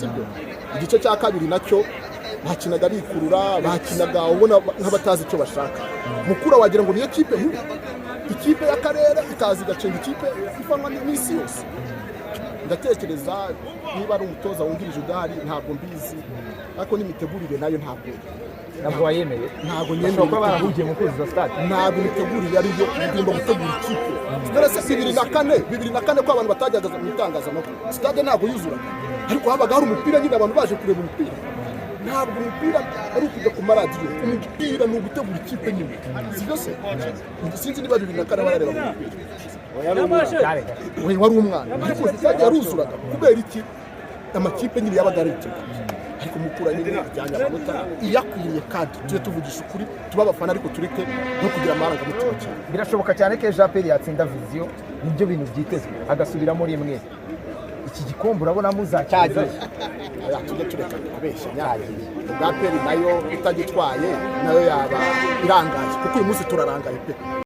Sibyo? Igice cya kabiri nacyo bakinaga bikurura, bakinaga ubona nk'abatazi icyo bashaka. Mukura wagira ngo niyo kipe nkuru, ikipe y'akarere ikaza igacenga ikipe ifanwa n'isi yose. Ndatekereza niba ari umutoza wungirije udahari, ntabwo mbizi, ariko n'imitegurire nayo ntabwo Ntabwo wayemeye? Ntabwo Bashobora nyemeye. kuba barahugiye mu kuzuza stade. Ntabwo imitegurire ariyo. Ugomba gutegura ikipe. Dore se 2004, 2004 ko abantu batajyaga mu itangazamakuru, stade ntabwo yuzuraga, ariko habaga hari umupira nyine, abantu baje kureba umupira. Ntabwo umupira ari ukujya ku maradiyo, umupira ni ugutegura ikipe nyine, sibyo se? Sinzi niba 2004 barareba umupira. We wari umwana, ariko stade yaruzuraga. Kubera iki? Amakipe nyine yabaga ariteguye, ariko Mukura nyine ijyanye amanota iyakwiriye. Kandi tujye tuvugisha ukuri, tuba abafana, ariko tureke no kugira amarangamutima cyane. Birashoboka cyane ko ejo APR yatsinda Vision, nibyo bintu byitezwe, agasubiramo rimwe. Iki gikombe urabona muzakigezayo? Oya, tujye tureka kubeshya. Nyagiye ubwa APR nayo itagitwaye nayo yaba irangaye, kuko uyu munsi turarangaye pe.